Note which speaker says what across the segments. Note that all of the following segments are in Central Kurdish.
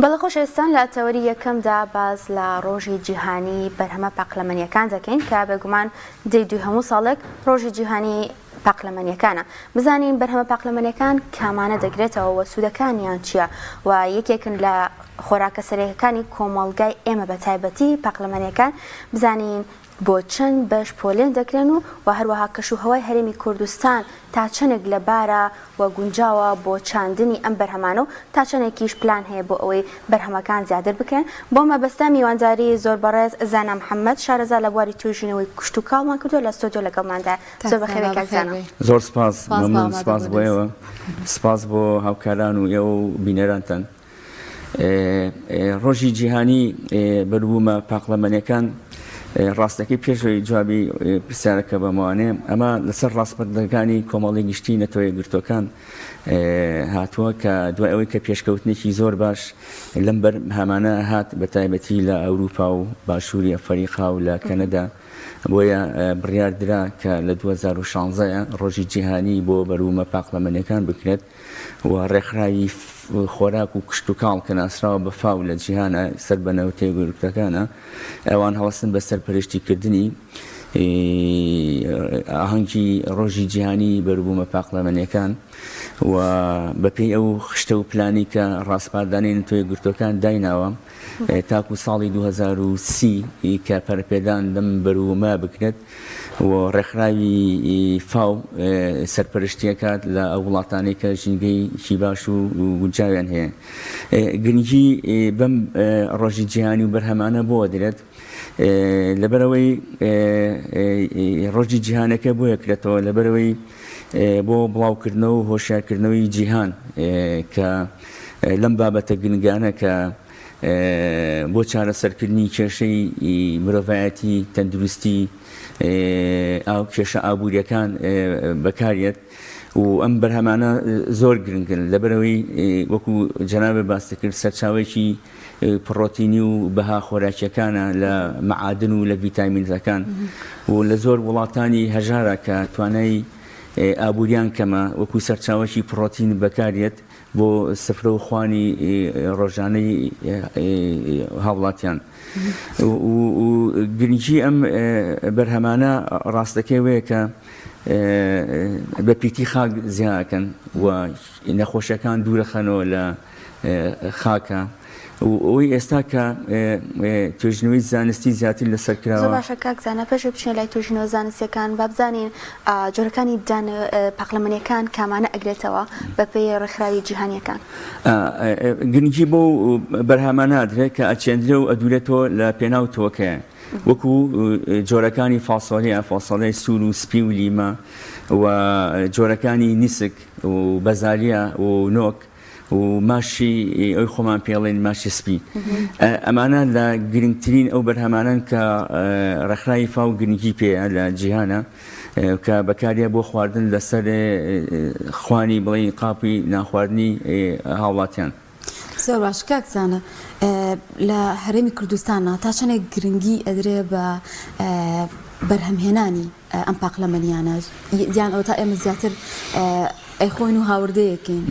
Speaker 1: بەڵێ خۆشەویستان لە تەوەری یەکەمدا باس لە ڕۆژی جیهانی بەرهەمە پاقلەمەنیەکان دەکەین کە بێگومان دەی دوی هەموو ساڵێک ڕۆژی جیهانی پاقلەمەنیەکانە بزانین بەرهەمە پاقلەمەنیەکان کامانە دەگرێتەوە و سوودەکانیان چییە و یەکێکن لە خۆراکە سەرەکەکانی کۆمەڵگای ئێمە بە تایبەتی پاقلەمەنیەکان بزانین بۆ چەند بەش پۆلێن دەکرێن و و هەروەها کەش و هەوای هەرێمی کوردستان تا چەندێک لەبارە و گونجاوە بۆ چاندنی ئەم بەرهەمانە و تا چەندێکیش پلان هەیە بۆ ئەوەی بەرهەمەکان زیاتر بکرێن بۆ مەبەستە میوانداری زۆر بەڕێز زانا محەمەد شارەزا لە بواری توێژینەوەی کشتوکاڵمان کردووە لە ستۆدیۆ لەگەڵماندایە زۆر بەخێربێی کاک زانا.
Speaker 2: زۆر سپاس مەمنون سپاس بۆ ئێوە سپاس بۆ هاوکاران و ئێوە و بینەرانتان. ڕۆژی جیهانی بەروبوومە پاقلەمەنیەکان ڕاستەکەی پێشەوەی جوابی پرسیارەکە بەمەوانێ ئەمە لەسەر ڕاستپەردەکانی کۆمەڵی گشتی نەتەوە یەکگرتووەکان هاتووە کە دوای ئەوەی کە پێشکەوتنێکی زۆر باش لەم بەرهەمانە هات بە تایبەتی لە ئەوروپا و باشووری ئەفەریقا و لە کەنەدا بۆیە بڕیار درا کە لە 2016 ڕۆژی جیهانی بۆ بەروومە پاقلەمەنیەکان بکرێت و ڕێکخراوی خۆراک و کشتوکاڵ کە ناسراوە بە فاو لە جیهانە سەر بە نەتەوە یەکگرتووەکانە ئەوان هەڵستن بە سەرپەرشتیکردنی ئاهەنگی ڕۆژی جیهانی بەروبوومە پاقلەمەنیەکان و بەپێی ئەو خشتە و پلانی کە ڕاسپاردانەی نەتەوە یەکگرتووەکان دایناوە تاکو ساڵی 2030 کە پەرەپێدان لەم بەروبوومە بکرێت و ڕێکخراوی فاو سەرپەرشتیەکات لە ئەو وڵاتانەی کە ژینگەیەکی باش و گونجاویان هەیە. گرنگی بەم ڕۆژی جیهانی و بەرهەمانە بۆ درێت لەبەرەوەی ڕۆژی جیهانەکە بۆ یەکرێتەوە لەبەرەوەی بۆ بڵاوکردنەوە و هۆشیارکردنەوەی جیهان کە لەم بابەتە گرنگانە کە بۆ چارەسەرکردنی کێشەی مرۆڤایەتی، تەندروستی، ئاو، کێشە ئابوورییەکان بەکاریەت و ئەم بەرهەمانە زۆر گرنگن لەبەرئەوەی وەکو جەنابت باست کرد سەرچاوەیەکی پڕۆتینی و بەها خۆراکیەکانە لە مەعادن و لە ڤیتامینەکان و لە زۆر وڵاتانی هەژارە کە توانای ئابووریان کەمە وەکو سەرچاوەکی پڕۆتین بەکاریەت بۆ سفرە و خوانی ڕۆژانەی هاوڵاتیان و گرنگی ئەم بەرهەمانە ڕاستەکەی وەیە کە بە پیتی خاک زیاکەن و نەخۆشیەکان دوورەخەنەوە لە خاکە ئەوەی ئێستا کە توێژینەوەی زانستی زیاتر لەسەر کراوە.
Speaker 1: زۆر باشە کاک زانا پێش ئەوەی بچینە لای توێژینەوە زانستیەکان با بزانین جۆرەکانی دان پاقلەمەنیەکان کامانە ئەگرێتەوە بە پێی ڕێکخراوی جیهانیەکان؟
Speaker 2: گرنگی بەو بەرهەمانە ئەدرێت کە ئەچێندرێ و ئەدورێتەوە لە پێناو تۆوەکەیان وەکو جۆرەکانی فاسۆلیا، فاسۆلیای سوور و سپی و لیمە و جۆرەکانی نیسک و بەزالیا و نۆک و ماشی ئەوی خۆمان پێڵێن ماشی سپی ئەمانە لە گرنگترین ئەو بەرهەمانەن کە ڕێکخراوی فاو گرنگی پێیە لە جیهانە کە بەکاریە بۆ خواردن لەسەر خوانی بڵێن قاپی نانخواردنی هاوڵاتیان.
Speaker 3: زۆر باش کاک زانا لە هەرێمی کوردستانە تا چەندێک گرنگی ئەدرێ بە بەرهەمهێنانی ئەم پاقلەمەنیانە یان ئەوەتا ئێمە زیاتر ئەیخۆین و هاوردەیەکەین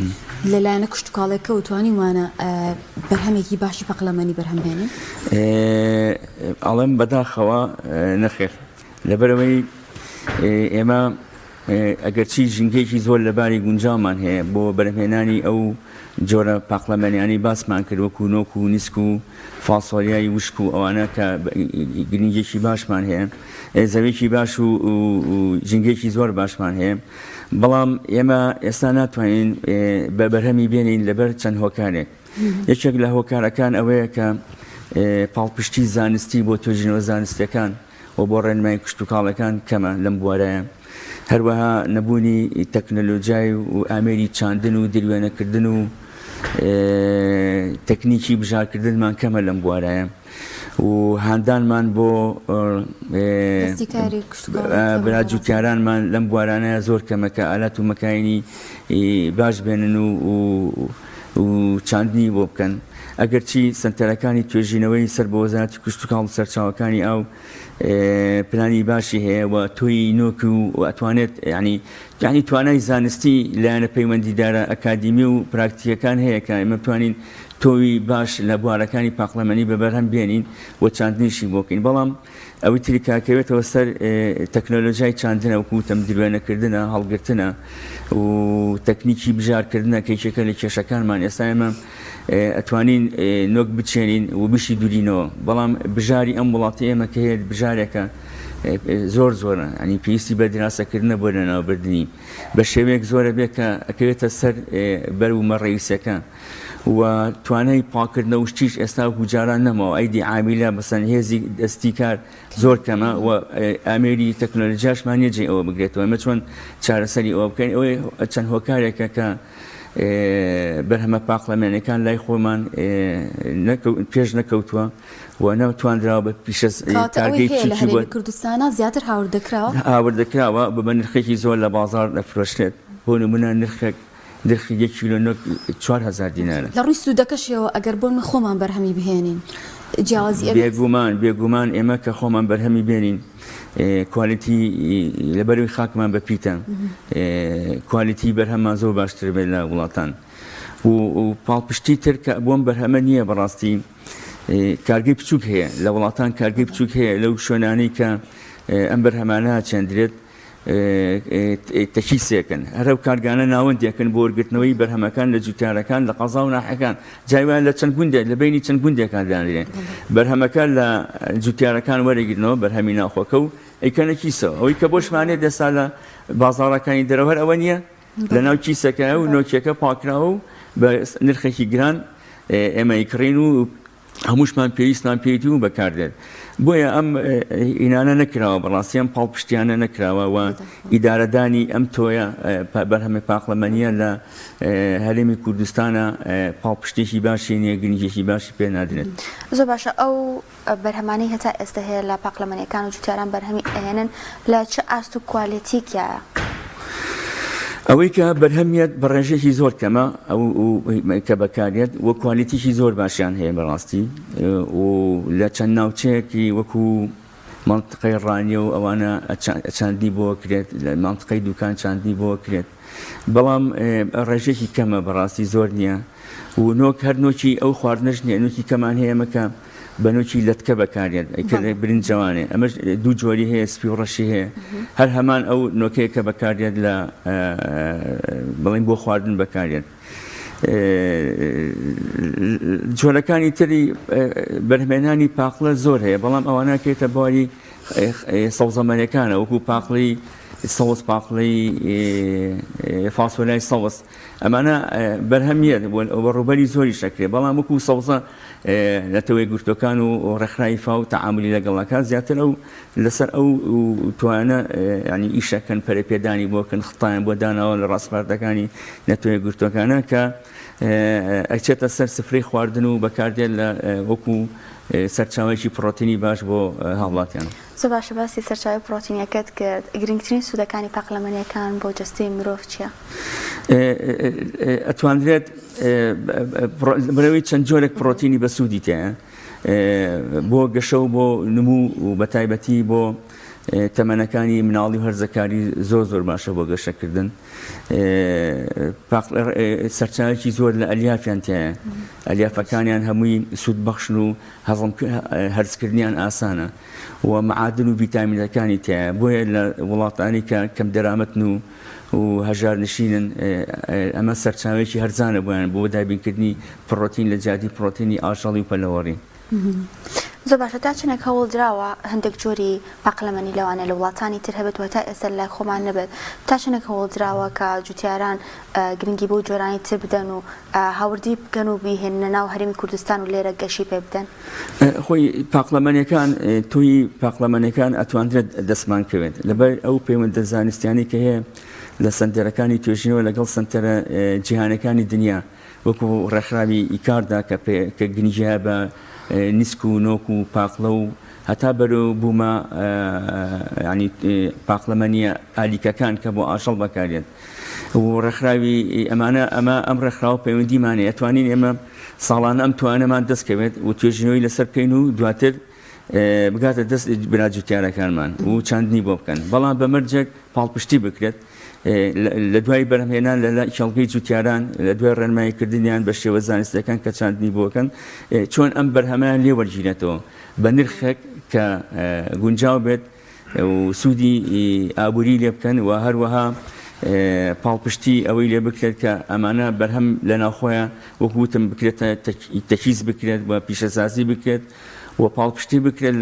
Speaker 3: لە لایەنە کشتتوکاڵێکە و توانیمانە بەرهەمێکی باشی پەقلەمەنی بەرهەم بێنین؟
Speaker 2: ئەڵێم بەداخەوە نەخێر لەبەرەوەی ئێمە ئەگەرچی ژینگەیەکی زۆر لەباری گونجاومان هەیە بۆ بەرهەمهێنانی ئەو جۆرە پاقلەمەنیانەی باسمان کرد وەکو نۆک و نیسک و فاسۆلیای وشک و ئەوانە کە گرنگیەکی باشمان هەیە زەویەکی باش و ژینگەیەکی زۆر باشمان هەیە بەڵام ئێمە ئێستا ناتوانین بە بەرهەمی بێنین لەبەر چەند هۆکارێک یەکێک لە هۆکارەکان ئەوەیە کە پاڵپشتی زانستی بۆ توێژینەوە زانستیەکان و بۆ ڕێنمایی کشتوکاڵەکان کەمە لەم بوارەیە، هەروەها نەبوونی تەکنەلۆجیای و ئامێری چاندن و دروێنەکردن و تەکنیکی بژارکردنمان کەمە لەم بوارەیە و هاندانمان بۆ برا جوتیارانمان لەم بوارانەیە زۆر کەمە کە ئالات و مەکاینی باش بێنن و و چاندنی بۆ بکەن. ئەگەرچی سەنتەرەکانی توێژینەوەی سەر بە وەزارەتی کشتوکاڵ و سەرچاوەکانی ئاو پلانی باشی هەیە و تۆی نۆک و ئەتوانێت یعنی یعنی توانای زانستی لایەنە پەیوەندیدارە ئەکادیمی و پراکتیکەکان هەیە کە ئێمە بتوانین تۆوی باش لە بوارەکانی پاقلەمەنی بە بەرهەم بێنین و چاندنیشی بۆ بکەین. بەڵام ئەوی تری کە ئەکەوێتەوە سەر تەکنۆلۆژیای چاندنە وەکو وتم دروێنەکردنە، هەڵگرتنە و تەکنیکی بژارکردنە کە یەکێکە لە کێشەکانمان. ئێستا ئێمە ئەتوانین نۆک بچێنین و بشی دورینەوە، بەڵام بژاری ئەم وڵاتی ئێمە کە هەیە بژارێکە زۆر زۆرە، یانی پێویستی بە دراسەکردنە بۆ لەناوبردنی بە شێوەیەک زۆرە بێت کە ئەکەوێتە سەر بەر و مەڕەیسەکە و توانای پاکردنەوە شتیش ئێستا وەکو جاران نەماوە، ئەیدی عامیلە مەسەن هێزی دەستی کار زۆر کەمە و ئامێری تەکنۆلۆژیاشمان نیە جێی ئەوە بگرێتەوە. ئێمە چۆن چارەسەری ئەوە بکەین؟ ئەوەی چەند هۆکارێکە کە بەرهەمە پاقلەمەنیەکان لای خۆمان پێش نەکەوتووە و نەتواندراوە بە پیشە
Speaker 3: کەواتە ئەوەی
Speaker 2: کارگەی
Speaker 3: هەیە لە
Speaker 2: بچووکی بۆ
Speaker 3: هەرێمی کوردستانا زیاتر هاوردەکراوە؟
Speaker 2: هاوردەکراوە بە نرخێکی زۆر لە بازاڕ دەفرۆشرێت، بۆ نموونە نرخێک نرخی یەک کیلۆ نۆک 4000 دینارە.
Speaker 3: لە ڕووی سوودەکەشیەوە ئەگەر بۆ نمونە خۆمان بەرهەمی بهێنین جیاوازی ئەبێت؟
Speaker 2: بێگومان بێگومان ئێمە کە خۆمان بەرهەمی بێنین quality لەبەرەوەی خاکمان بە پیتە quality بەرهەممان زۆر باشتر بێت لە وڵاتان و پاڵپشتی تر کە بۆم بەرهەمە نییە بەڕاستی کارگەی بچووک هەیە لە وڵاتان کارگەی بچووک هەیە لەو شوێنانەی کە ئەم بەرهەمانە چێندرێت تەکیسێکن، هەر ئەو کارگانە ناوەندێکن بۆ وەرگرتنەوەی بەرهەمەکان لە جوتیارەکان لە قەزا و ناحیەکان، جای وایە لە چەند گوندێک لە بەینی چەند گوندێکان دانرێن بەرهەمەکە لە جوتیارەکان وەرەگرنەوە بەرهەمی ناوخۆکە و ئەیکەنە کیسەوە، ئەوەی کە بۆشمانێت ئێستا لە بازاڕەکانی دەرەوە هەر ئەوە نییە لەناو کیسەکە و نۆکیەکە پاکراوە و بە نرخێکی گران ئێمە ئەیکڕین و هەمووشمان پێویستمان پێیتی و بەکاردێت بۆیە ئەم ئینانە نەکراوە بەڕاستی ئەم پاڵپشتیانە نەکراوە و ئیدارەدانی ئەم تۆیە بەرهەمە پاقلەمەنیە لە هەرێمی کوردستانە پاڵپشتێکی باشی نییە گرنگێکی باشی پێ نادرێت.
Speaker 1: زۆر باشە ئەو بەرهەمانەی هەتا ئێستا هەیە لە پاقلەمەنیەکان و جوتیاران بەرهەمی ئەهێنن لە چ ئاست و کوالێتیکیایە؟
Speaker 2: ئەوەی کە بەرهەمیەت بە ڕێژەیەکی زۆر کەمە ئەو کە بەکاریەت و quality ێکی زۆر باشیان هەیە بەڕاستی و لە چەند ناوچەیەکی وەکو مەنتقەی ڕانیە و ئەوانە چاندنی بۆ کرێت لە مەنتقەی دوکان چاندنی بۆ کرێت بەڵام ڕێژەیەکی کەمە بەڕاستی زۆر نییە و نۆک هەر نۆکی ئەو خواردنەش نییە نۆکی کەمان هەیە مەکە بە نۆکی لەتکە بەکاریێت کە برنجەوانێ ئەمەش دوو جۆری هەیە سپی و ڕەشی هەیە هەر هەمان ئەو نۆکەیە کە بەکاریێت لە بڵین بۆ خواردن بەکاریێت جۆرەکانی تری بەرهمێنانی پاقلە زۆر هەیە بەڵام ئەوانە کێتە بواری سەوزەمەنەکانە وەکو پاقلی سەوز پاقلی فاسۆلای سەوز ئەمانە بەرهەمیەت بە ڕووبەری زۆریش ئەکرێت، بەڵام وەکو سەوزە نەتەوە یەکگرتووەکان و ڕێکخراوی فاو تەعامولی لەگەڵ ئەکات زیاتر ئەو لەسەر ئەو توانە ینی ئیشەکەن پەرەپێدانی بۆ کەن خطایان بۆ داناوە لە ڕاسپاردەکانی نەتەوە یەکگرتووەکانە کە ئەچێتە سەر سفرەی خواردن و بەکاردێت لە وەکو سەرچاوەیەکی پڕۆتینی باش بۆ هاوڵاتیان.
Speaker 1: زۆر باشە باسی سەرچاوەی پڕۆتینیەکەت کرد، گرنگترین سوودەکانی پاقلەمەنیەکان بۆ جەستەی مرۆڤ چیە؟
Speaker 2: ئەتوانرێت بەرەوەی چەند جۆرێک پڕۆتینی بەسوودی تێیە بۆ گەشە و بۆ نمو و بەتایبەتی بۆ تەمەنەکانی مناڵی و هەرزەکاری زۆر زۆر باشە بۆ گەشەکردن سەرچاوێکی زۆر لە ئەلیافیان تایە ئەلیافەکانیان هەمووی سوود بەخشن و هەضم هەرسکردنیان ئاسانە و معادن و ڤیتامینەکانی تایە بۆیە لە وڵاتانی کە کەم دەرامەتن و و هەژارنشینن ئەمە سەرچاوەیەکی هەرزانە بۆیان بۆ دابینکردنی پڕۆتین لە جیاتی پڕۆتینی ئاژەڵی و پەلەوەڕی.
Speaker 1: زۆر باشە تا چەندێک هەوڵ دراوە هەندێک جۆری پاقلەمەنی لەوانەیە لە وڵاتانی تر هەبێت و هەتا ئێستا لای خۆمان نەبێت تا چەندێک هەوڵ دراوە کە جوتیاران گرنگی بەو جۆرانی تر بدەن و هاوردەی بکەن و بیهێننە ناو هەرێمی کوردستان و لێرە گەشەی پێ بدەن؟
Speaker 2: خۆی پاقلەمەنیەکان تۆی پاقلەمەنیەکان ئەتواندرێت دەستمان کەوێت لەبەر ئەو پەیوەندە زانستیانەی کە هەیە لە سەنتەرەکانی توێژینەوە لەگەڵ سەنتەرە جیهانەکانی دنیا وەکو ڕێکخراوی ئیکاردا کە کە گرنگی هەیە بە نیسک و نۆک و پاقلە و هەتا بەرەو بوومە ینی پاقلەمەنیە ئالیکەکان کە بۆ ئاژەڵ بەکارێت و ڕێکخراوی ئەمانە ئەمە ئەم ڕێکخراوە پەیوەندیمان هەیە توانین ئێمە ساڵانە ئەم توانەمان دەست کەوێت و توێژینەوەی لەسەر بکەین و دواتر بگاتە دەست برا جوتیارەکانمان و چاندنی بۆ بکەن بەڵام بە مەرجێک پاڵپشتی بکرێت. لە دوای بەرهەمهێنان لە لای کێڵگەی جوتیاران لە دوای ڕێنماییکردنیان بە شێوە زانستیەکان کە چاندنی بۆکەن چۆن ئەم بەرهەمەیان لێ وەرگیرێتەوە بە نرخێک کە گونجاو بێت و سوودی ئابووری لێ بکەن و هەروەها پاڵپشتی ئەوەی لێ بکرێت کە ئەمانە بەرهەم لە ناوخۆیان وەکو وتم بکرێتە تەکیز بکرێت و پیشەسازی بکرێت و پاڵپشتی بکرێت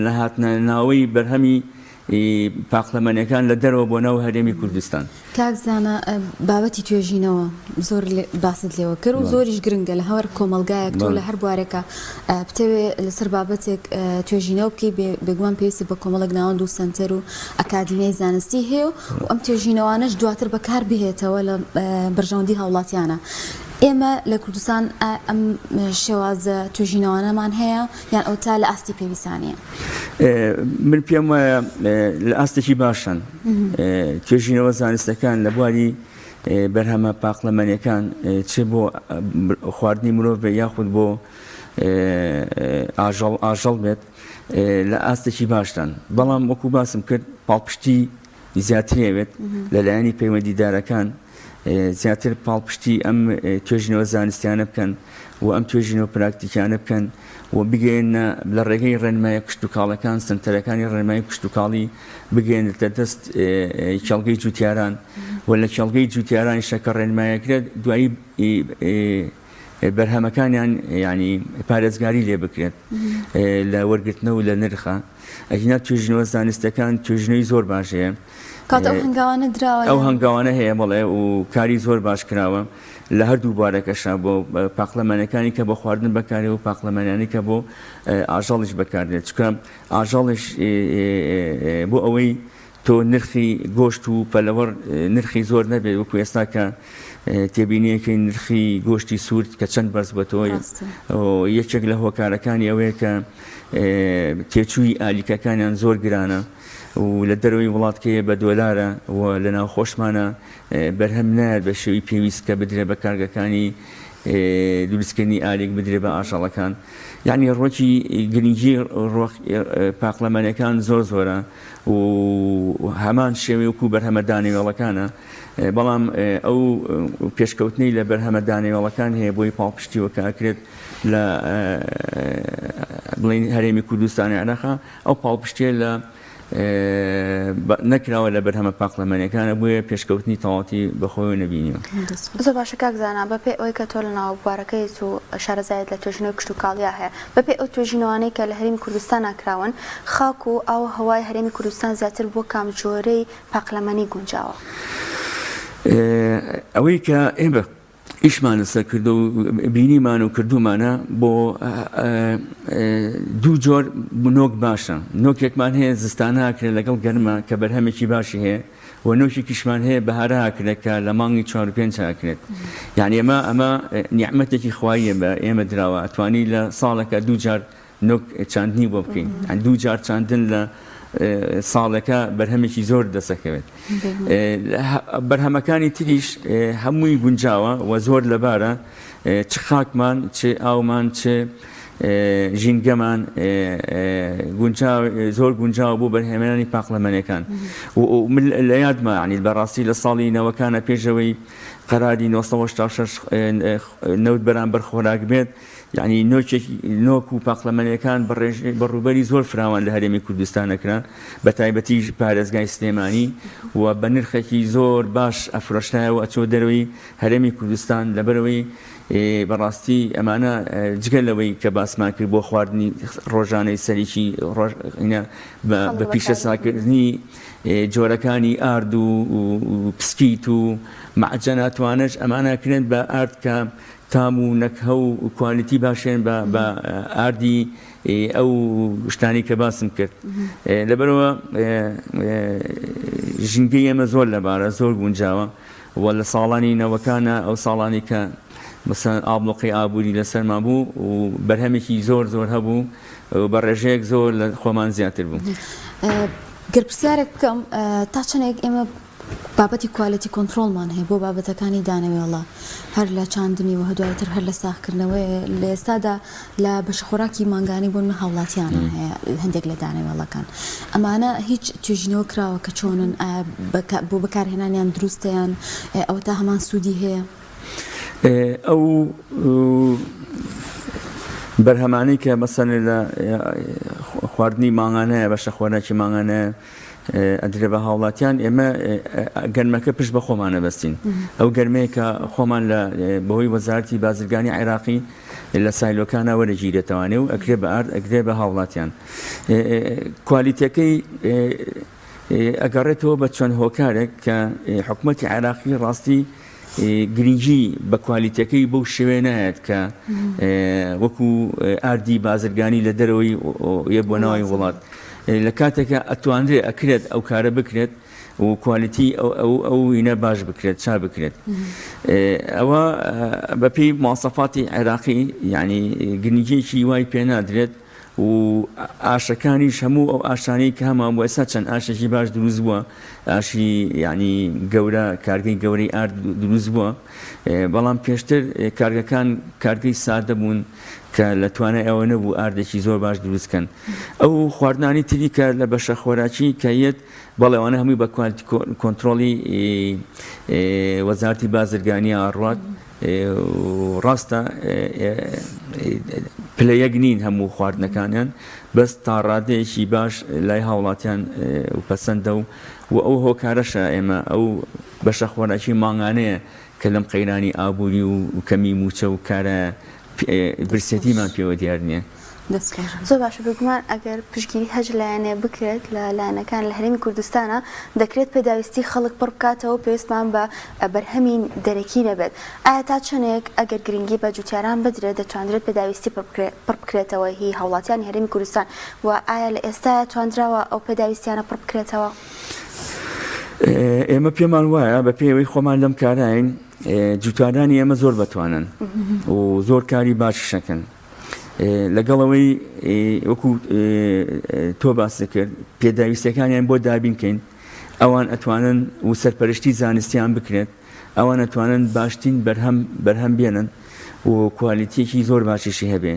Speaker 2: لە هاتنە ناوەی بەرهەمی پاقلەمەنیەکان لە دەرەوە بۆ ناو هەرێمی کوردستان.
Speaker 3: کاک زانا بابەتی توێژینەوە زۆر باست لێوە کرد و زۆریش گرنگە لە هەر کۆمەڵگایەک تۆ لە هەر بوارێکە بتەوێ لەسەر بابەتێک توێژینەوە بکەی بێگومان پێویستی بە کۆمەڵێک ناوەند و سەنتەر و ئەکادیمیای زانستی هەیە و ئەم توێژینەوانەش دواتر بەکار بهێتەوە لە بەرژەوەندی هاوڵاتیانە. ئێمە لە کوردستان ئەم شێوازە توێژینەوانەمان هەیە یان ئەوتا لە ئاستی پێویستا نییە؟
Speaker 2: من پێم وایە لە ئاستێکی باشن توێژینەوە زانستەکان لە بواری بەرهەمە پاقلەمەنیەکان چ بۆ خواردنی مرۆڤ بێت یاخود بۆ ئاژەڵ ئاژەڵ بێت لە ئاستێکی باشدان بەڵام وەکو باسم کرد پاڵپشتی زیاتری ئەوێت لە لایەنی پەیوەندیدارەکان زیاتر پاڵپشتی ئەم توێژینەوە زانستیانە بکەن و ئەم توێژینەوە پراکتیکیانە بکەن و بگەیەننە لە ڕێگەی ڕێنمایە کشتوکاڵەکان سەنتەرەکانی ڕێنمایی کشتوکاڵی بگەیەنێتە دەست کێڵگەی جوتیاران و لە کێڵگەی جوتیارانیشە کە ڕێنمایەکرێت دوایی بەرهەمەکانیان یانی پارێزگاری لێ بکرێت لە وەرگرتنەوە و لە نرخە ئەگینا توێژینەوە زانستەکان توێژینەوەی زۆر باش هەیە.
Speaker 3: کات ئەو هەنگاوانە دراوە
Speaker 2: ئەو هەنگاوانە هەیە بەڵێ و کاری زۆر باش کراوە لە هەردوو بوارەکەشا بۆ پاقلەمەنەکانی کە بۆ خواردن بەکارێ و پاقلەمەنیانی کە بۆ ئاژەڵیش بەکاردێت چونکە ئاژەڵیش بۆ ئەوەی تۆ نرخی گۆشت و پەلەوەڕ نرخی زۆر نەبێت وەکو ئێستا کە تێبینیەکەی نرخی گۆشتی سوور کە چەند بەرز بەتەوە یەکێک لە هۆکارەکانی ئەوەیە کە تێچووی ئالیکەکانیان زۆر گرانە و لە دەرەوەی وڵاتکەیە بە دۆلارە و لە ناوخۆشمانە بەرهەم نایەت بە شێوی پێویست کە بدرێ بە کارگەکانی دروستکردنی ئالیک بدرێ بە ئاژەڵەکان یعنی ڕۆکی گرنگی پاقلەمەنەکان زۆر زۆرە و هەمان شێوەی وەکو بەرهەمە دانەوێڵەکانە، بەڵام ئەو پێشکەوتنەی لە بەرهەمە دانەوێڵەکان هەیە بۆی پاڵپشتیوە کە ئەکرێت لە بڵێین هەرێمی کوردستان و عێراقا ئەو پاڵپشتیە لە نەکراوە لە بەرهەمە پاقلەمەنیەکانە بۆیە پێشکەوتنی تەواوەتی بەخۆیەوە نەبینیوە.
Speaker 1: زۆر باشە کاک زانا بەپێی ئەوەی کە تۆ لە ناو بوارەکەیت و شارەزایت لە توێژینەوەی کشتوکاڵیا هەیە بەپێی ئەو توێژینەوانەی کە لە هەرێمی کوردستانا کراون خاک و ئاو و هەوای هەرێمی کوردستان زیاتر بۆ کام جۆرەی پاقلەمەنی گونجاوە؟
Speaker 2: ئەوەی کە ئێمە ئیشمان لەسەر کردو و بینیمان و کردومانە بۆ دوو جۆر نۆک باشە نۆکێکمان هەیە زستانە ئەکرێت لەگەڵ گەرمە کە بەرهەمێکی باشی هەیە و نۆکێکیشمان هەیە بەهارە ئەکرێت کە لە مانگی چوار و پێنج ئەکرێت یعنی ئەمە ئەمە نیعمەتێکی خواییە بە ئێمە دراوە ئەتوانی لە ساڵێکە دوو جار نۆک چاندنی بۆ بکەین دوو جار چاندن لە ساڵێکە بەرهەمێکی زۆر دەسەکەوێت بەرهەمەکانی تریش هەمووی گونجاوە و زۆر لەبارە چ خاکمان چ ئاومان چ ژینگەمان گونجاو زۆر گونجاوە بۆ بەرهێمێنانی پاقلەمەنیەکان من لە یادمە عنی بەڕاستی لە ساڵی نەوەکانە پێشەوەی قەراری 1986 نەوت بەرامبەر خۆراک بێت یانی نۆکێکی نۆک و پاقلەمەنیەکان بە ڕێژەی بە ڕووبەری زۆر فراوان لە هەرێمی کوردستان ئەکرا بە تایبەتیش پارێزگای سلێمانی و بە نرخێکی زۆر باش ئەفرۆشرایەوە ئەچۆ دەرەوەی هەرێمی کوردستان لەبەرەوەی بەڕاستی ئەمانە جگە لەوەی کە باسمان کرد بۆ خواردنی ڕۆژانەی سەرێکی ڕۆژ بە پیشەساکردنی جۆرەکانی ئارد و پسکیت و مەعجەناتوانەش ئەمانە کرێن بە ئارد کە تام و نەکهە و کوالیتی باشیان بە بە ئاردی ئەو شتانی کە باسم کرد لەبەرەوە ژینگەی ئێمە زۆر لەبارە زۆر گونجاوە و لە ساڵانی نەوەکانە ئەو ساڵانی کە مەسەن ئابڵۆقەی ئابووری لەسەرمان بوو و بەرهەمێکی زۆر زۆر هەبوو بە ڕێژەیەک زۆر لە خۆمان زیاتر بوو.
Speaker 3: گەر پرسیارێک بکەم تا چەندێک ئێمە. بابەتی quality control مان هەیە بۆ بابەتەکانی دانەوێڵە هەر لە چاندنی و دوایتر هەر لە ساغکردنەوەی لە ئێستادا لە بەشەخۆراکی مانگانەی بۆ نمونە هاوڵاتیانە هەیە هەندێک لە دانەوێڵەکان ئەمانە هیچ توێژینەوە کراوە کە چۆنن ئایا بۆ بەکارهێنانیان دروستە یان ئەوەتا هەمان سوودی هەیە؟
Speaker 2: ئەو بەرهەمانەی کە مەسەن لە خواردنی مانگانەیە بەشە خۆراکی مانگانەیە ئەدرێ بە هاوڵاتیان ئێمە گەنمەکە پشت بە خۆمان ئەبەستین ئەو گەرمەیە کە خۆمان لە بەهۆی وەزارەتی بازرگانی عێراقی لە silo کانە وەرەگیرێتەوانێ و ئەکرێ بە ئارد ئەگرێ بە هاوڵاتیان quality ەکەی ئەگەڕێتەوە بە چەند هۆکارێک کە حکوومەتی عێراقی ڕاستی گرنگی بە quality ەکەی بەو شێوەیە نایەت کە وەکو ئاردی بازرگانی لە دەرەوەی یە بۆ ناوی وڵات لە کاتێکە ئەتوانرێ ئەکرێت ئەو کارە بکرێت و quality ئەو ئەو ئینە باش بکرێت چا بکرێت ئەوە بەپێی مواسەفاتی عێراقی یعنی گرنگیەکی وای پێ نادرێت و ئاشەکانیش هەموو ئەو ئاشانەی کە هەمان بوو ئێستا چەند ئاشێکی باش دروست بووە ئاشی یعنی گەورە کارگەی گەورەی ئارد دروست بووە بەڵام پێشتر کارگەکان کارگەی سادە بوون کە لە توانای ئەوە نەبوو ئاردێکی زۆر باش دروست کەن ئەو خواردنانی تری کە لە بەشە خۆراکی کە یەت بەڵێ ئەوانە هەمووی بە quality control ی وەزارتی بازرگانی ئاڕات ڕاستە پلە یەک نین هەموو خواردنەکانیان بەس تا ڕادەیەکی باش لای هاوڵاتیان و پەسەندە و و ئەو هۆکارەشە ئێمە ئەو بەشە خۆراکی مانگانەیە کە لەم قەیرانی ئابووری و کەمی مووچە و کارە برسێتیمان پێوە دیار نییە.
Speaker 3: دەست خۆش.
Speaker 1: زۆر باشە بێگومان ئەگەر پشتگیری هەر لایەنێ بکرێت لە لایەنەکان لە هەرێمی کوردستانا دەکرێت پێداویستی خەڵک پڕ بکاتەوە پێویستمان بە بەرهەمی دەرەکی نەبێت ئایا تا چەندێک ئەگەر گرنگی بە جوتیاران بدرێت دەتواندرێت پێداویستی پڕ بکرێتەوە هی هاوڵاتیانی هەرێمی کوردستان و ئایا لە ئێستایا تواندراوە ئەو پێداویستیانە پڕ بکرێتەوە؟
Speaker 2: ئێمە پێمان وایە بە پێی ئەوەی خۆمان لەم کاراین جوتیارانی ئێمە زۆر بەتوانن و زۆر کاری باشیشەکەن لەگەڵ ئەوەی وەکو تۆ باست کرد پێداویستەکانیان بۆ دابین کەین ئەوان ئەتوانن و سەرپەرشتی زانستیان بکرێت ئەوان ئەتوانن باشترین بەرهەم بەرهەم بێنن و quality ێکی زۆر باشیشی هەبێ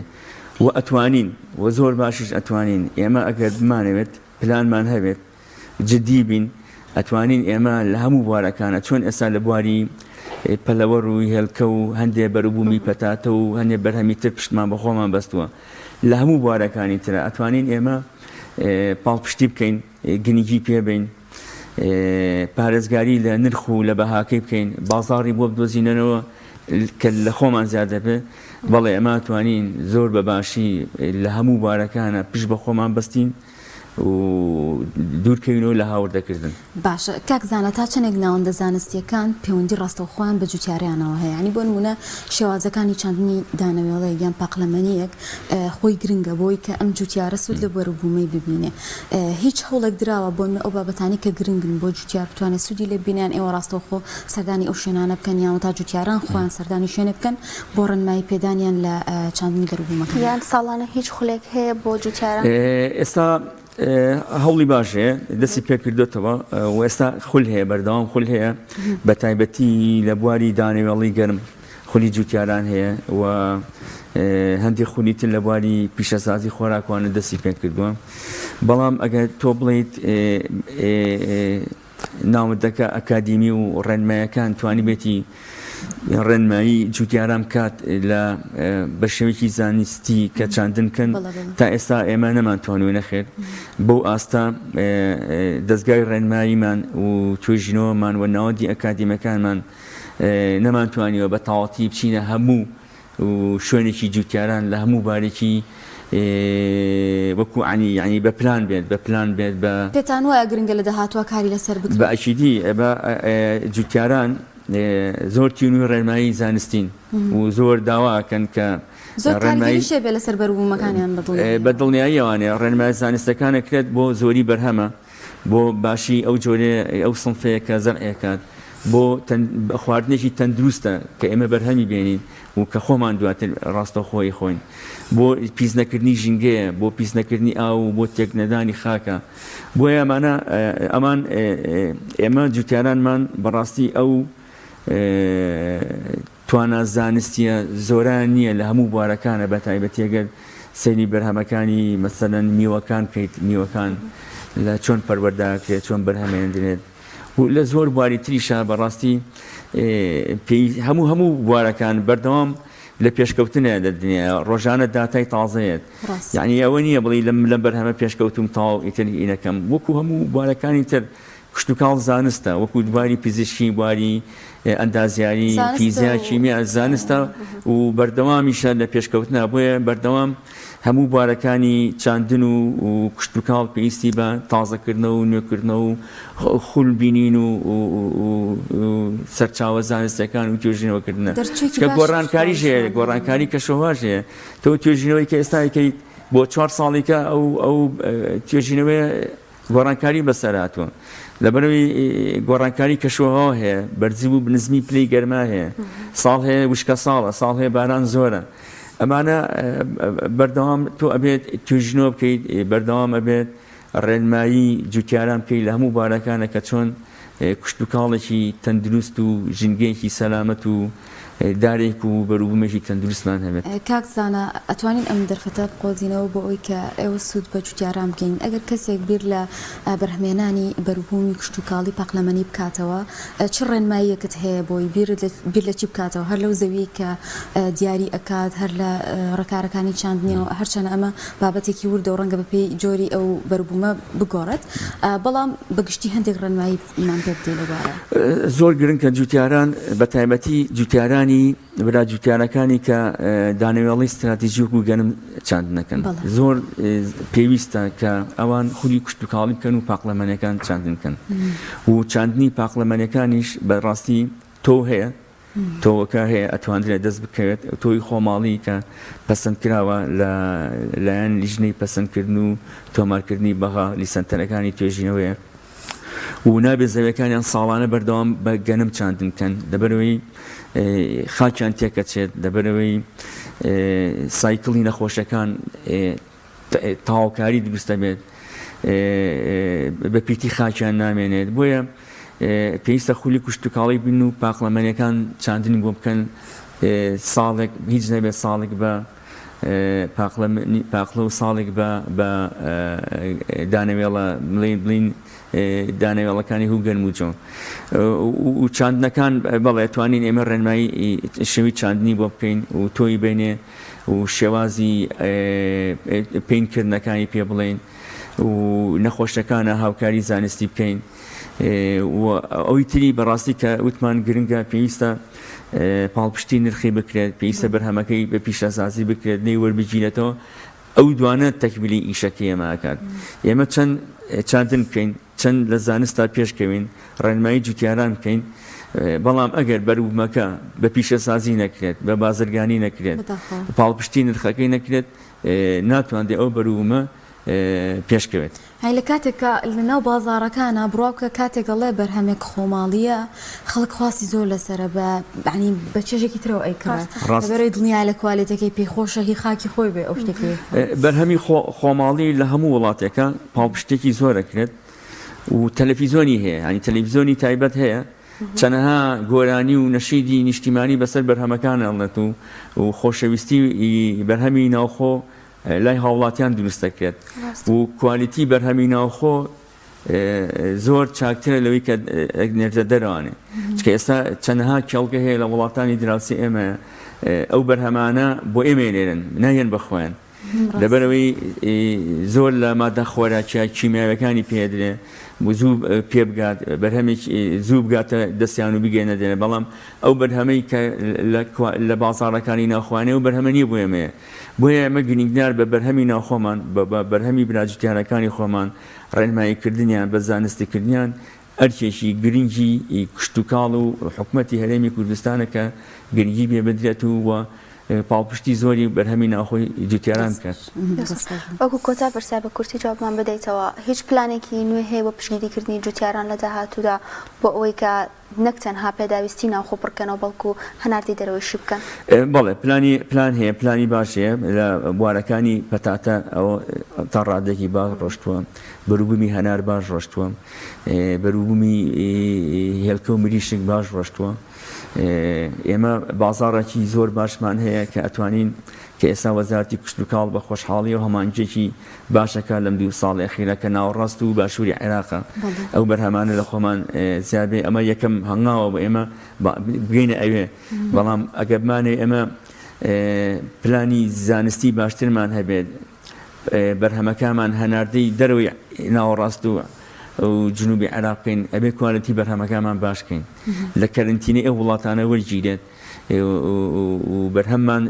Speaker 2: و ئەتوانین و زۆر باشیش ئەتوانین ئێمە ئەگەر بمانەوێت پلانمان هەبێت جدی بین ئەتوانین ئێمە لە هەموو بوارەکانە چۆن ئێستا لە بواری پەلەوەر و هێلکە و هەندێ بەروبوومی پەتاتە و هەندێ بەرهەمی تر پشتمان بە خۆمان بەستووە لە هەموو بوارەکانی ترە ئەتوانین ئێمە پاڵپشتی بکەین گرنگی پێبین پارێزگاری لە نرخ و لە بەهاکەی بکەین بازاڕی بۆ بدۆزینەوە کە لە خۆمان زیاد دەبێت بەڵێ ئەمە توانین زۆر بە باشی لە هەموو بارەکانە پشت بە خۆمان بەستین و دوورکەوینەوە لە هاوردەکردن.
Speaker 3: باشە کاک زانا تا چەنێک ناوەندە زانستیەکان پەیوەندی ڕاستەوخۆیان بە جوتیارانەوە هەیە یانی بۆ نمونە شێوازەکانی چاندنی دانەوێڵەیەک یان پاقلەمەنیەک خۆی گرنگە بۆی کە ئەم جوتیارە سود لە بەروبومەی ببینێ هیچ هەوڵێک دراوە بۆ نمونە ئەو بابەتانەی کە گرنگن بۆ جوتیار بتوانێت سودی لێ ببینێ یان ئێوە ڕاستەوخۆ سەردانی ئەو شوێنانە بکەن یان تا جوتیاران خۆیان سەردانی شوێنێ بکەن بۆ ڕێنمایی پێدانیان لە چاندنی بەروبوومەکان.
Speaker 1: یان ساڵانە هیچ خولێک هەیە بۆ جوتیاران؟
Speaker 2: ئێستا هەوڵی باش هەیە دەستی پێکردوێتەوە و ئێستا خول هەیە بەردەوام خول هەیە بە تایبەتی لە بواری دانەوێڵی گەرم خولی جوتیاران هەیە و هەندێک خولی تر لە بواری پیشەسازی خۆراکوانە دەستی پێکردووە بەڵام ئەگەر تۆ بڵیت ناوەندەکە ئەکادیمی و ڕێنمایەکان توانیبێتی ڕێنمایی جوتیاران بکات لە بە شێوەیەکی زانستی کە چاندن بکەن تا ئێستا ئێمە نەمانتوانیوە نەخێر بەو ئاستە دەزگای ڕێنماییمان و توێژینەوەمان و ناوەندی ئەکادیمەکانمان نەمانتوانیوە بە تەواوەتی بچینە هەموو و شوێنێکی جوتیاران لە هەموو بارێکی وەکو عنی یعنی بە پلان بێت بە پلان بێت بە
Speaker 3: پێتان وایە گرنگە لە داهاتووە کاری لەسەر بکرێت؟
Speaker 2: بە ئەکیدی بە جوتیاران زۆر تینووی ڕێنمایی زانستین و زۆر داوا ئەکەن کە
Speaker 3: زۆر کاریگەریش هەبێ لەسەر بەروبوومەکانیان بە دڵنیاییەوە.
Speaker 2: بە دڵنیاییەوانێ ڕێنمایە زانستەکان ئەکرێت بۆ زۆری بەرهەمە بۆ باشی ئەو جۆرەیە ئەو سنفەیە کە زەرعی ئەکات. بۆ خواردنێکی تەندروستە کە ئێمە بەرهەمی بێنین و کە خۆمان دواتر ڕاستەوخۆ ئەیخۆین، بۆ پیس نەکردنی ژینگەیە، بۆ پیس نەکردنی ئاو و بۆ تێک نەدانی خاکە. بۆیە ئەمانە ئەمان ئێمە جوتیارانمان بەڕاستی ئەو توانا زانستیە زۆرەیان نییە لە هەموو بوارەکانە بە تایبەتی ئەگەر سەیری بەرهەمەکانی مەسەلەن میوەکان بکەیت میوەکان لە چۆن پەروەردە ئەکرێت چۆن بەرهەمێندرێت و لە زۆر بواری تریشا بەڕاستی پێی هەموو هەموو بوارەکان بەردەوام لە پێشکەوتنە لە دنیا ڕۆژانە داتای تازەیەت یعنی ئەوە نییە بڵی لەم لەم بەرهەمە پێشکەوتوم تەواو ئیتر ئینەکەم وەکو هەموو بوارەکانی تر کشتوکاڵ زانستە وەکو بواری پزیشکی بواری ئەندازیاری فیزیا کیمیا زانستە و بەردەوامیشە لە پێشکەوتنا بۆیە بەردەوام هەموو بوارەکانی چاندن و کشتوکاڵ پێویستی بە تازەکردنەوە و نوێکردنەوە و خول بینین و سەرچاوە زانستیەکان و توێژینەوەکردنە
Speaker 3: دەرچوویەکی
Speaker 2: کە
Speaker 3: باشی
Speaker 2: گۆڕانکاریش
Speaker 3: کشتوکاڵیشمان
Speaker 2: هەیە
Speaker 3: هەیە.
Speaker 2: گۆڕانکاری کەشوهەواش هەیە تۆ توێژینەوەی کە ئێستا ئەیکەیت بۆ چوار ساڵیکە ئەو ئەو توێژینەوەیە گۆڕانکاری بەسەر هاتووە لەبەرئەوەی گۆڕانکاری کەشوهەوا هەیە، بەرزی و نزمی پلەی گەرما هەیە، ساڵ هەیە وشکە ساڵە، ساڵ هەیە باران زۆرە، ئەمانە بەردەوام تۆ ئەبێت توێژینەوە بکەیت، بەردەوام ئەبێت ڕێنمایی جوتیاران بکەیت لە هەموو بارەکانە کە چۆن کشتوکاڵێکی تەندروست و ژینگەیەکی سەلامەت و دارێک و بەروبوومێکی تەندروستمان هەبێت.
Speaker 3: کاک زانا ئەتوانین ئەم دەرفەتە بقۆزینەوە بۆ ئەوەی کە ئێوە سوود بە جوتیاران بگەین ئەگەر کەسێک بیر لە بەرهەمهێنانی بەروبوومی کشتوکاڵی پاقلەمەنی بکاتەوە چ ڕێنماییەکت هەیە بۆی بیر لە چی بکاتەوە هەر لەو زەویەی کە دیاری ئەکات هەر لە ڕێکارەکانی چاندنیەوە هەرچەنە ئەمە بابەتێکی وردە و ڕەنگە بەپێی جۆری ئەو بەروبوومە بگۆڕێت بەڵام بەگشتی هەندێک ڕێنمایی مان پێ بدەی لەوبارەوە.
Speaker 2: زۆر گرنگە جوتیاران بە تایبەتی جوتیارانی برا جوتیارەکانی کە دانەوێڵەی ستراتیژی وەکو گەنم چاندنەکەن زۆر پێویستە کە ئەوان خولی کشتتوکاڵی بکەن و پاقلەمەنەکان چاندن بکەن و چاندنی پاقلەمەنەکانیش بەڕاستی تۆ هەیە تۆوەکە هەیە ئەتواندرێت دەست بکەوێت، تۆوی خۆماڵی کە پەسەندکراوە لە لایەن لیژنەی پەسەندکردن و تۆمارکردنی بەها لیسەنتەرەکانی توێژینەوەیە و نابێت زەویەکانیان ساڵانە بەردەوام بە گەنم چاندن بکەن لەبەرەوەی خاکیان تێکەچێت لەبەرەوەی سایکڵی نەخۆشەکان تەواوکاری دروست دەبێت بە پیتی خاکیان نامێنێت بۆیە پێویستە خولی کوشتتوکاڵی بن و پاقلەمەنیەکان چاندنی بۆ بکەن ساڵێک هیچ نەبێت ساڵێک بە پاقلە و ساڵێک بە بە دانەوێڵە بڵین بڵین دانەوێڵەکانی هو گەرم و جۆ و چاندنەکان بەڵێ توانین ئێمە ڕێنمایی شێوی چاندنی بۆ بکەین و تۆی بینێ و شێوازی پەین کردنەکانی پێ بڵێین و نەخۆشەکانە هاوکاری زانستی بکەین و ئەوی تری بەڕاستی کە وتمان گرنگە پێویستە پاڵپشتی نرخی بکرێت پێویستە بەرهەمەکەی بە پیشەسازی بکرێت نەی وەربگیرێتەوە ئەو دوانە تەکمیلی ئیشەکەی ئێمە ئەکات ئێمە چەند چاندن بکەین چەند لە زانستا پێشکەوین، ڕێنمایی جوتیاران بکەین، بەڵام ئەگەر بەروبومەکە بە پیشەسازی نەکرێت، بە بازرگانی نەکرێت، پاڵپشتی نرخەکەی نەکرێت، ناتوانرێت ئەو بەروبومە پێشکەوێت.
Speaker 3: هەی لە کاتێکا لە ناو بازاڕەکانا بڕوا بکە کاتێک ئەڵێ بەرهەمێک خۆماڵییە خەڵک خواستی زۆر لەسەرە بە یانی بە چێژێکی ترەوە ئەیکڕێ لەبەرئەوەی دڵنیایە لە کوالێتەکەی پێی خۆشە هی خاکی خۆی بێ ئەو شتێکی
Speaker 2: بەرهەمی خۆماڵی لە هەموو وڵاتێکە پاڵپشتێکی زۆر ئەکرێت و تەلەفیزۆنی هەیە ینی تەلەفیزۆنی تایبەت هەیە چەنەها گۆرانی و نەشیدی نیشتیمانی بەسەر بەرهەمەکان ئەڵێت و و خۆشەویستی بەرهەمی ناوخۆ لای هاوڵاتیان دروست دەکرێت و کوالیتی بەرهەمی ناوخۆ زۆر چاکترە لەوەی کە نێردە دەرەوانێ چکە ئێستا چەندەها کێڵگە هەیە لە وڵاتانی دراوسی ئێمە ئەو بەرهەمانە بۆ ئێمە نێرن نایەن بە خۆیان لەبەرەوەی زۆر لە مادە خۆراکیە کیمیاوەکانی پێدرێ زوو پێ بگات بەرهەمێک زوو بگاتە دەستیان و بگەێنە دێنە بەڵام ئەو بەرهەمەی کە لە بازاڕەکانی ناوخوانێ و بەرهەمە نییە بۆ ئێمەیە بۆیە ئێمە گرنگدار بە بەرهەمی ناوخۆمان بە بەرهەمی براجوتیارەکانی خۆمان ڕێنماییکردنیان، بە زانستیکردنیان ئەرکێکی گرنگی کشتوکاڵ و حکومەتی هەرێمی کوردستانە کە گرنگی پێ بدرێت و و پاڵپشتی زۆری بەرهەمی ناوخۆی جوتیاران بکات.
Speaker 1: وەکو کۆتا پرسیار بە کورتی جوابمان بدەیتەوە، هیچ پلانێکی نوێ هەیە بۆ پشتگیریکردنی جوتیاران لە داهاتوودا بۆ ئەوەی کە نەک تەنها پێداویستی ناوخۆ پڕکەنەوە بەڵکو هەناردەی دەرەوەیشی بکەن؟
Speaker 2: بەڵێ پلانی پلان هەیە، پلانی باش هەیە لە بوارەکانی پەتاتە ئەوە تا ڕادەیەکی باش ڕۆشتووە، بەروبوومی هەنار باش ڕۆشتووە، بەروبوومی هێلکە و مریشک باش ڕۆشتووە. ئێمە بازاڕێکی زۆر باشمان هەیە کە ئەتوانین کە ئێستا وەزارەتی کشتوکاڵ بە خۆشحاڵیەوە هەماهەنگیەکی باشەکە لەم دوو ساڵی ئەخیرە کە ناوەڕاست و باشووری عێراقە ئەو بەرهەمانە لە خۆمان زیاد بێ ئەمە یەکەم هەنگاوە بۆ ئێمە بگەینە ئەوێ بەڵام ئەگەر بمانەوێ ئێمە پلانی زانستی باشترمان هەبێت بەرهەمەکانمان هەناردەی دەرەوەی ناوەڕاست و جنوبی عێراق بکەین ئەبێ quality بەرهەمەکانمان باش کەین لە کەرنتینەی ئەو وڵاتانە وەرگیرێت و بەرهەممان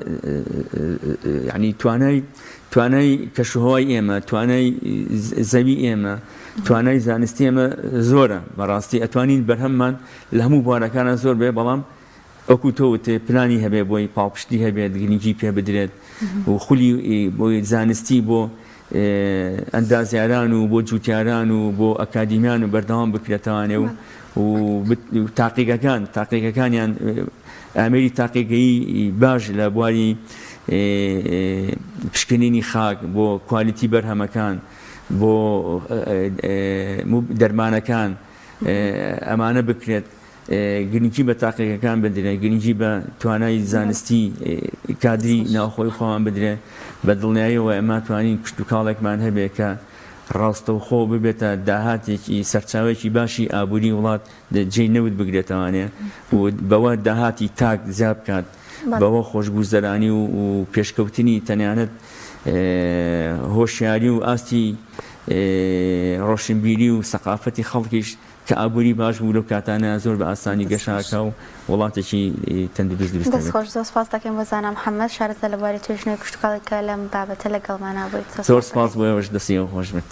Speaker 2: یعنی توانای توانای کەشوهوای ئێمە توانای زەوی ئێمە توانای زانستی ئێمە زۆرە بەڕاستی ئەتوانین بەرهەممان لە هەموو بوارەکانە زۆر بێ بەڵام وەکو تۆ وتت پلانی هەبێت بۆی پاڵپشتی هەبێت گرنگی پێ بدرێت و خولی بۆی زانستی بۆ ئەندازیاران و بۆ جوتیاران و بۆ ئەکادیمیان و بەردەوام بکرێتوانێ و و تاقیگەکان تاقیگەکانیان ئامێری تاقیگەیی باش لە بواری پشکنینی خاک بۆ quality بەرهەمەکان بۆ دەرمانەکان ئەمانە بکرێت گرنگی بە تاقیگەکان بدرێت، گرنگی بە توانای زانستی کادری ناوخۆی خۆمان بدرێت، بە دڵنیاییەوە ئێمە توانین کشتوکاڵێکمان هەبێت کە ڕاستەوخۆ ببێتە داهاتێکی سەرچاوەیەکی باشی ئابووری وڵات جێی نەوت بگرێتەوانێ و بەوە داهاتی تاک زیاد بکات، بەوە خۆشگوزەرانی و پێشکەوتنی تەنانەت هۆشیاری و ئاستی ڕۆشنبیری و سەقافەتی خەڵکیش کە ئابووری باش بوو لەو کاتانە زۆر بە ئاسانی گەشە ئەکا و وڵاتێکی تەندروست دروست
Speaker 1: دەست
Speaker 2: دەبێت.
Speaker 1: خۆش زۆر سوپاس دەکەین بۆ زانا محمد شارەزا لە بواری توێژینەوەی کشتوکاڵی کە لەم بابەتە لەگەڵمانا بوویت زۆر
Speaker 2: زۆر
Speaker 1: سوپاس
Speaker 2: سپاس
Speaker 1: دەکەین.
Speaker 2: بۆ ئێوەش دەستی ئێوە خۆش بێت.